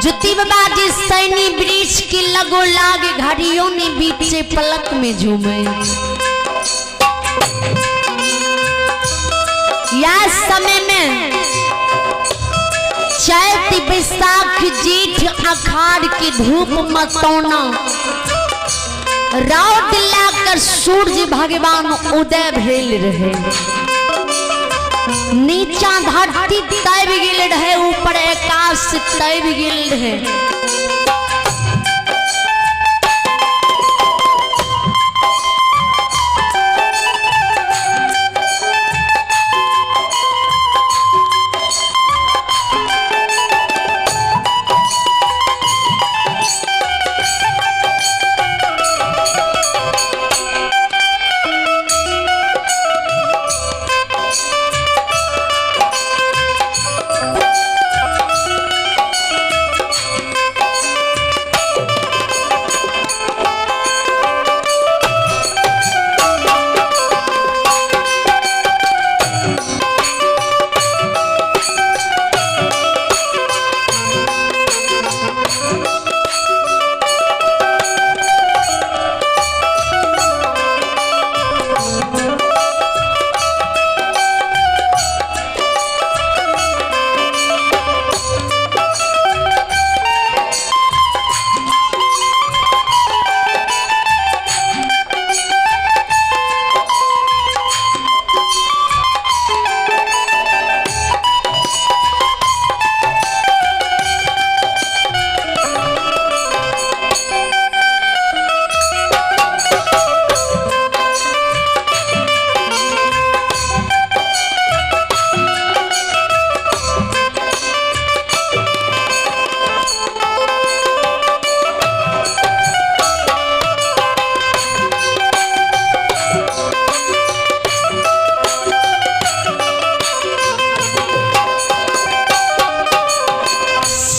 ज्योति बाबा जी सैनी वृक्ष के लगो लाग घड़ियों ने बीचे पलक में झूमे। या समय में चैत बैसाख जेठ अखाड़ की धूप मतौना रौद लाकर सूर्य भगवान उदय भेल रहे। नीचा धरती तैब गेल रहे, ऊपर आकाश तैब गेल रहे।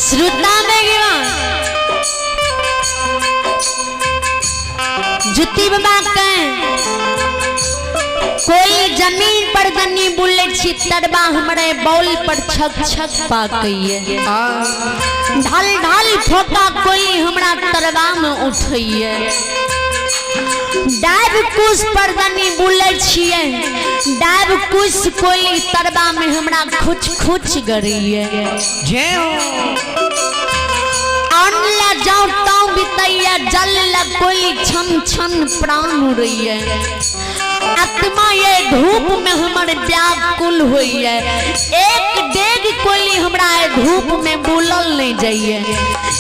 श्रोता में गिरा जुती बाबा के कोई जमीन पर दनी बुले छी तरबा हमरे बॉल पर छक छक पाकैये। ढल ढल फोका कोई हमरा तरबा में उठैये। डाब कुश पर दनी बुले छियै, डाब कुश कोई तरबा में हमरा खुच खुच गरैये। जय हो। अन्न ला जाऊं ताऊं बितैया, जल ला कोई छन छन प्राण उड़ैये। आत्मा ये धूप में हमर व्याकुल होइए। एक डेग कोयली हमरा ये धूप में बुलल नहीं जाइए।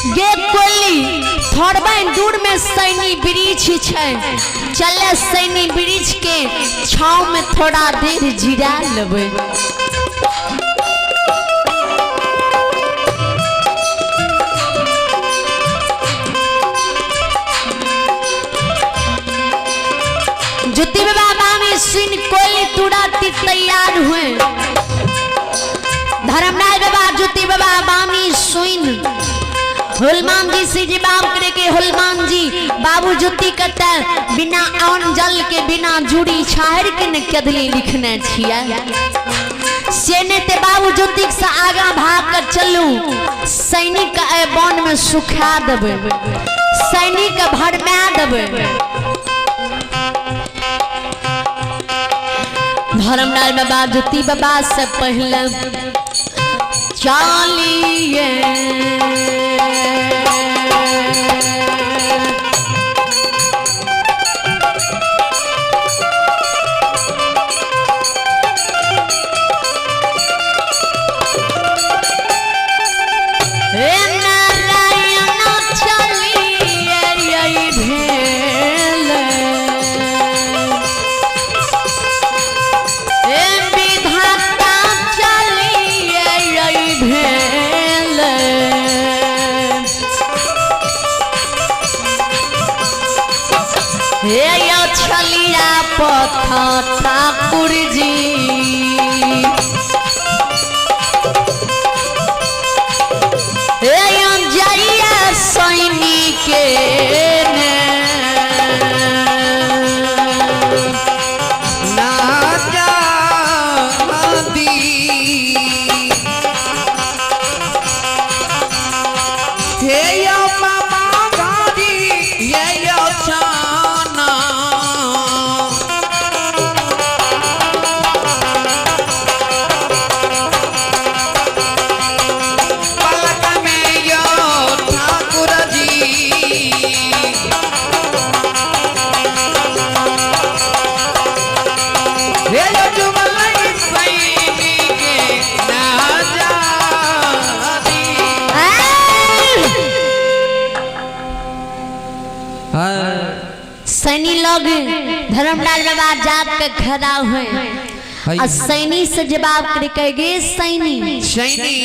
गे कोयली थोड़बे दूर में सैनी वृक्ष छै, चले सैनी वृक्ष के छाँव में थोड़ा देर जिरा लेबै। ज्योति बाबा में सुन कोई तुरंत तैयार हुए। धर्मराय बाबा ज्योति बाबा बामी सुन हुलमान जी से जवाब करे के हुलमान जी बाबू ज्योति कते बिना आन जल के बिना जुड़ी छाहर के न कदली लिखने छिया से ने ते बाबू ज्योति से आगा भाग कर चलू सैनिक ए वन में सुखा देबै, सैनिक भरमा देबै। धर्मराज बाबा ज्योति बाबा से पहले चालिए हे नारायण चलिए यही भेल। हे विधाता चलिए यही भेल। हे यो छलिया पथ ठाकुर जी, हे यो जइया सैनिक के ने। ना जादी हे यो बाबा गाड़ी ये यो छाना। पलक में यो ठाकुर जी। हे यो जुगल सैनी के ना जानी। सैनी लोग धर्मलाल बाबा जात के खड़ा हुए आ सैनी से जवाब करे कह गे सैनी सैनी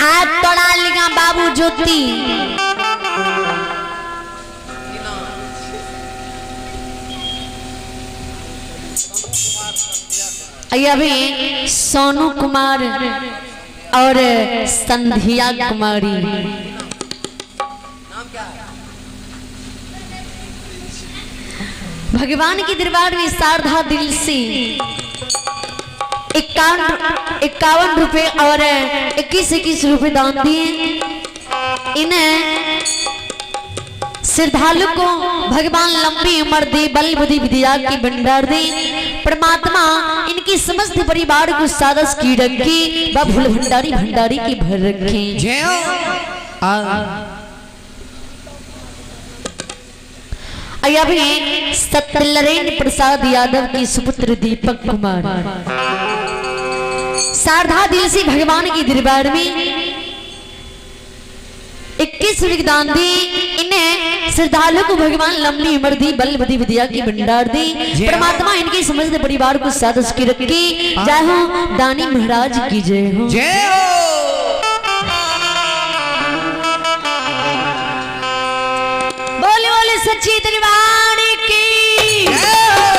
आज तोड़ा लिगा बाबू ज्योति अभी सोनू कुमार और संध्या कुमारी भगवान के दरबार में शारदा दिल से 51 रुपए और 21 रुपए दान दिए। इन्हें श्रद्धालु को भगवान लंबी उम्र दे, बल बुद्धि विद्या की भंडार दे। परमात्मा इनकी समस्त परिवार को सादस की रखी व भूल भंडारी भंडारी की भर रखे। जय हो। अभी सत्यनारायण प्रसाद यादव के सुपुत्र दीपक कुमार शारदा दिल से भगवान की दरबार में 21 रुपये दान दी। इन्हें श्रद्धालु को भगवान लंबी उम्र दी, बल बुद्धि विद्या की भंडार दी। परमात्मा इनके समस्त परिवार को साथ की रखी। जय हो दानी महाराज की जय हो। जय हो। बोले बोले सच्ची दरबार की। जय हो।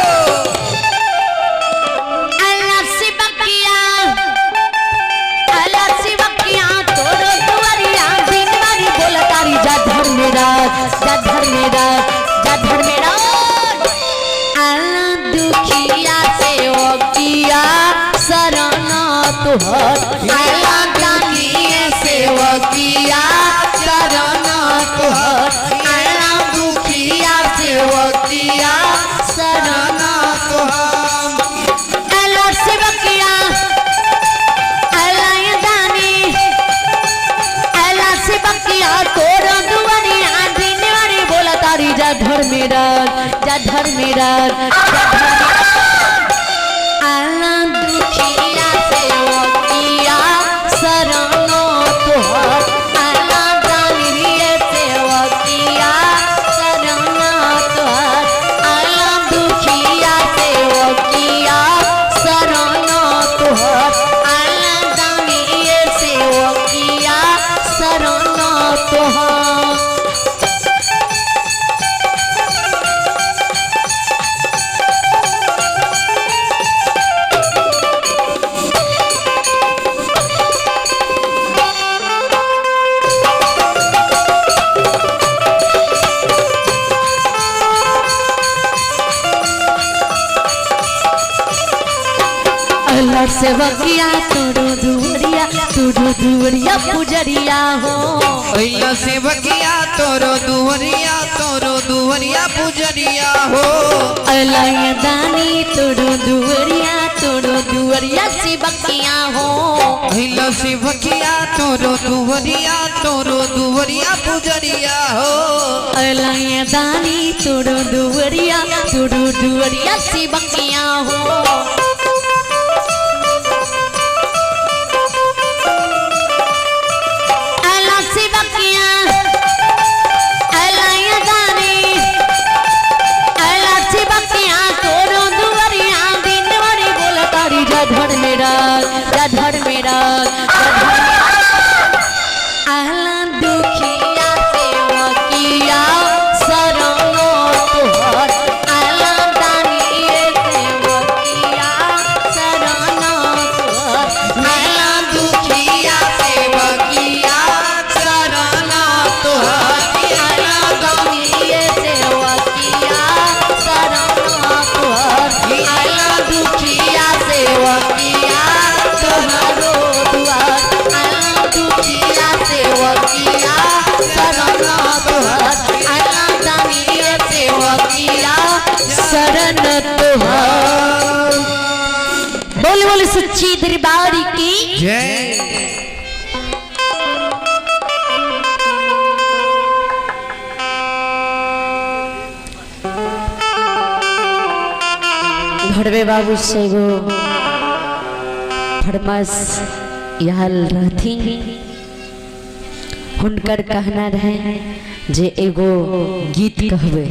अल्लाह से बकिया, अल्लाह से बकिया तोरो दुआरिया दिन वारी बोला तारी जा धर्मेराज, जा धर्मेराज, जा धर्मेराज। अल्लाह दुखिया से ओकिया शरण तुहर। अल्लाह दानिये सेवकिया शरण तुहर। अल्लाह दुखिया सेवकिया शरण शरण तुहर। अल्लाह सेवकिया, अल्लाह दानी, अल्लाह सेवकिया तोरो दुआरिया दिन वारी बोला तारी जा धर्मेराज, जा धर्मेराज, जा धर्मेराज। अल्लाह दुखिया सेवकिया शरण तुहर। अल्लाह दानी सेवकिया शरण तुहर। अल्लाह दुखिया सेवकिया शरण तुहर। अल्लाह दानी सेवकिया शरण तुहर। अल्लाह सेवकिया तोरो दुवरिया, तोरो दुवरिया पुजरिया हो। अल्लाह सेवकिया तोरो दुवरिया, तोरो दुवरिया पुजरिया हो। अल्लाह दानी तोरो दुवरिया, तोरो दुवरिया सेवकिया हो। अल्लाह सेवकिया तोरो दुवरिया, तोरो दुवरिया पुजरिया हो। अल्लाह दानी तोरो दुवरिया, तोरो दुवरिया सेवकिया हो। अल्लाह सेवकिया, अल्लाह दानी, अल्लाह सेवकिया तोरो दुवरिया दिन वारी बोला तारी जा धर्मेराज, जा धर्मेराज, जा धर्मेराज। अल्लाह दुखिया सेवकिया शरण तुहर। अल्लाह दानी सेवकिया बोल सच्ची दरबार की जय। घड़वे बाबू से एगो फरमाइश यहाँ रहथिन, हुनकर कहना रहे जे एगो गीत कहबे।